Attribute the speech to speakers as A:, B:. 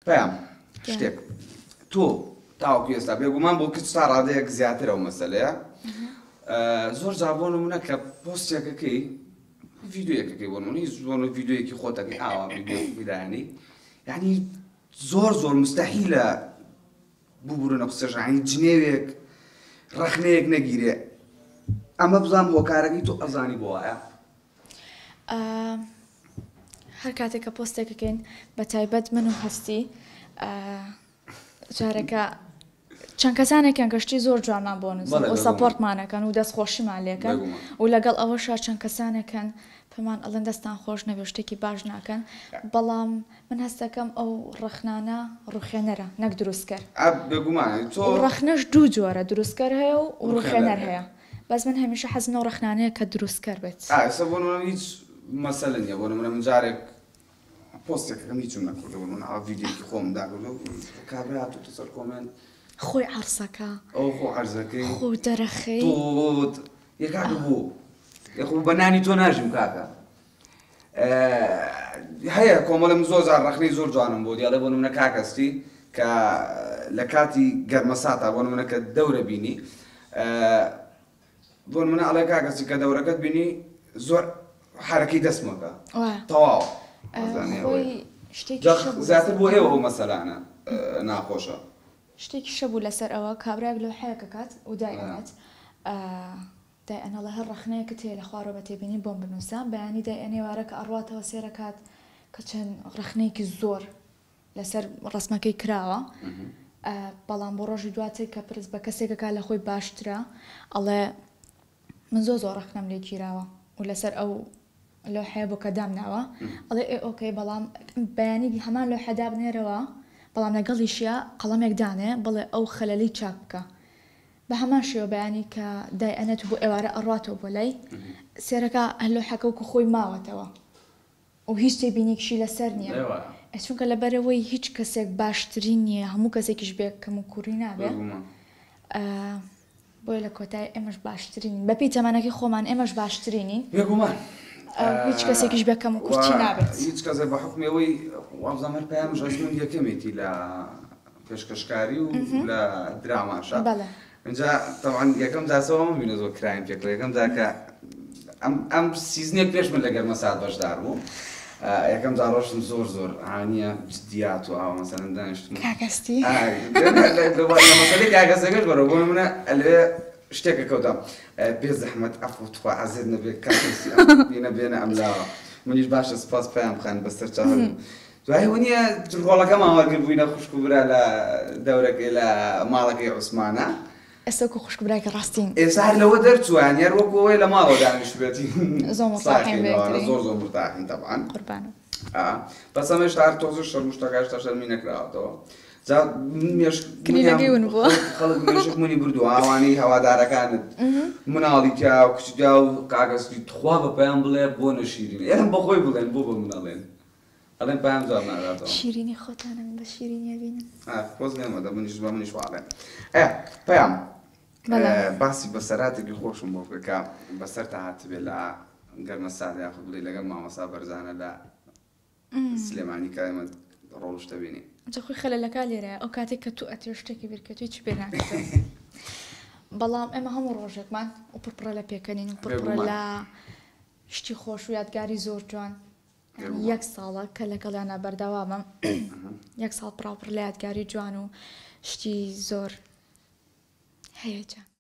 A: پەیام شتێک تۆ تاوەکو ئێستا بێگومان بۆ کچ تا ڕادەیەک زیاتر ئەو مەسەلەیە زۆر جار بۆ نمونە کە پۆستێکەکەی ڤیدیۆیەکەکەی بۆ نمونە هیچ بۆ ڤیدیۆیەکی خۆتەکەی ئاوا ڤیدیۆ دایانی یعنی زۆر زۆر مستحیلە ببورنە قسەژانی جنێوێک ڕەخنەیەک نەگیرێ ئەمە بزانام هۆکارەکەی تۆ ئەزانی بۆ وایە
B: هەر کاتێک کە پۆستێک ئەکەین بە تایبەت من و هەستی جارەکە چەند کەسانێکیان گەشتی زۆر جوانمان بۆ نووسن و سەپۆرتمانەکەن و دەستخۆشیمان لێکەن و لەگەڵ ئەوەشا چەند کەسانێکن پێمان ئەڵێن دەستان خۆش نەبێ شتێکی باش ناکەن بەڵام من هەستەکەم ئەو ڕەخنانە ڕوخێنەرە نەک دروستکەر ڕەخنەش دوو جۆرە دروستکەر هەیە و ڕوخێنەر هەیە بەس من هەمیشە حەزم لەو ڕەخنانەیە کە دروستکەر بێت.
A: ئا ئێستا بۆ نمونە هیچ مەسەلە نیە بۆ نمونە من جارێک پۆستێکەکەم هیچم نەکردووە بۆ نمونە ئاوا ڤیدیۆیەکی خۆم داکردووە کابرا هاتووتە سەر کۆمێنت
B: خۆی عەرزەکا
A: ئەو خۆ عەرزەکەی
B: خۆ دەرەخەی
A: توت یە کاکە بۆ یە خۆ بە نانی تۆ ناژیم کاکە هەیە کۆمەڵێ من زۆر جار ڕەخنەی زۆر جوانم بۆ دیاڵێ بۆ نمونە کاک هەستی کە لە کاتی گەرمەساتا بۆ نمونە کە دەورە بینی بۆ نمونە ئەڵێ کاک هەستی کە دەورەکەت بینی زۆر حرەکەی دەستمەکە تەواو زیاتر بۆ ئێوە ئەو مەسەلانە ناخۆشە.
B: شتێکی شەبوو لەسەر ئەوە کابرایەک لەوحەیەک ئەکات و دایئەنێت دای ئەنەڵێ هەر ڕەخنەیەکت هەیە لە خوارەوە بە تێبینی بۆم بنووسە، بەیانی دای ئەنێوارە کە ئەڕواتەوە سێرەکات کە چەند ڕەخنەیەکی زۆر لەسەر ڕەسمەکەی کراوە، بەڵام بۆ ڕۆژی دواتر کە پرس بە کەسێک ئەکا لە خۆی باشترە ئەڵێ من زۆر زۆر ڕەخنەم لێ گیراوە و لەسەر ئەو لەوحەیە بۆ کە دامناوە ئەڵێ ئێ ئۆکەی بەڵام بەیانی هەمان لەوحە دابنێرەوە بەڵام لەگەڵیشیا قەڵەمێک دانێ بڵێ ئەو خەلەلی چاک بکە بە هەمان شێوە بەیانی کە دای ئەنێت و بۆ ئێوارە ئەڕواتەوە بۆ لای سێرەکە هەر لۆحەکە وەکو خۆی ماوەتەوە و هیچ تێبینیەکیشی لەسەر نییە چونکە لەبەرئەوەی هیچ کەسێک باشترین نییە هەموو کەسێکیش بێ کەموکوڕی نابێ بۆیە لە کۆتایی ئێمەش باشترینین بەپێی تەمەنەکەی خۆمان ئێمەش باشترینین
A: بێگومان
B: هیچ کەسێکیش بێ کەموکورتی نابێت
A: هیچ کەسێک بە حوکمی ئەوەی وابزانم هەر پەیامش ئەزموون یەکەمێتی لە پێشکەشکاری و لە دراماشا ئینجا تەبعەن یەکەم جار سەوە من بینە زۆر کرایم پێکەوە یەکەم جار کە ئەم ئەم سیزنێک پێش من لە گەرمەسات بەشدار بوو یەکەم جار ڕۆشتم زۆر زۆر ئانیە جدیات و ئاوا مەسەلەن دانیشتم
B: کاکەستی
A: مەسەلەی کاکەسەکەش بەرەوە بۆ نمونە لەوێ شتێکە کەوتە بێ زەحمەت عەفو تخوا عەزێت نەبێ کاکەسی بینە بێنە ئەملاوە منیش باشە سپاس پەیام خان بەسەر چاوم دوای وەنیە جرگۆڵەکەمان وەرگربووینە خوشک و برا لە دەورەکەی لە ماڵەکەی عوسمانە.
B: ئێستا وەکو خوشک و برایەکی ڕاستین.
A: ئێستا هەر لەوە دەرچووە یانی هەر وەکو ئەوەی لە ماڵەوە دانیشتبێتین.
B: زۆر مورتاحین بە یەکتری.
A: زۆر زۆر مورتاحین تەبعەن.
B: قوربانم.
A: ئا بەس ئەمە هێشتا هەر تۆزێ شەرم و شتەکە هێشتا شەرمی نەکراوەتەوە. جا من مێشک
B: کلیلەکەی ون بووە.
A: خەڵک مێشک منی بردووە ئەوانەی هەوادارەکانت مناڵی تیا و کچی تیا و کاکە سپی تخوا بە پەیام بڵێ بۆ نەشیرینە ئێرە بەخۆی بڵێن بۆ بە من ئەڵێن. ئەڵێن پایان جواب ناداتەوە.
B: شیرینی خۆتانە من بە شیرینی ئەبینم.
A: ئاخ خۆزگە مەدە منیش بە منیش واڵێن. ئێ پەیام باسی بەسەراتێکی خۆشم بۆ بکە کە بەسەرتا هاتبێ لە گەرمەسات یاخود بڵێ لەگەڵ مامۆستا بەرزانە لە سلێمانی کە ئێمە ڕۆڵ شتە بینی.
B: جا خۆی خەلەلەکە لێرەیە ئەو کاتێک کە تو ئەتێ شتێکی بیرکەتوی هیچ بیر ناکەیتەوە بەڵام ئێمە هەموو ڕۆژێکمان و پڕپڕە لە پێکەنین و پڕپڕە لە شتی خۆش و یادگاری زۆر جوان یەک ساڵە کە لەگەڵیانە بەردەوامم یەک ساڵ پڕاوپڕ لە یادگاری جوان و شتی زۆر هەیە جان.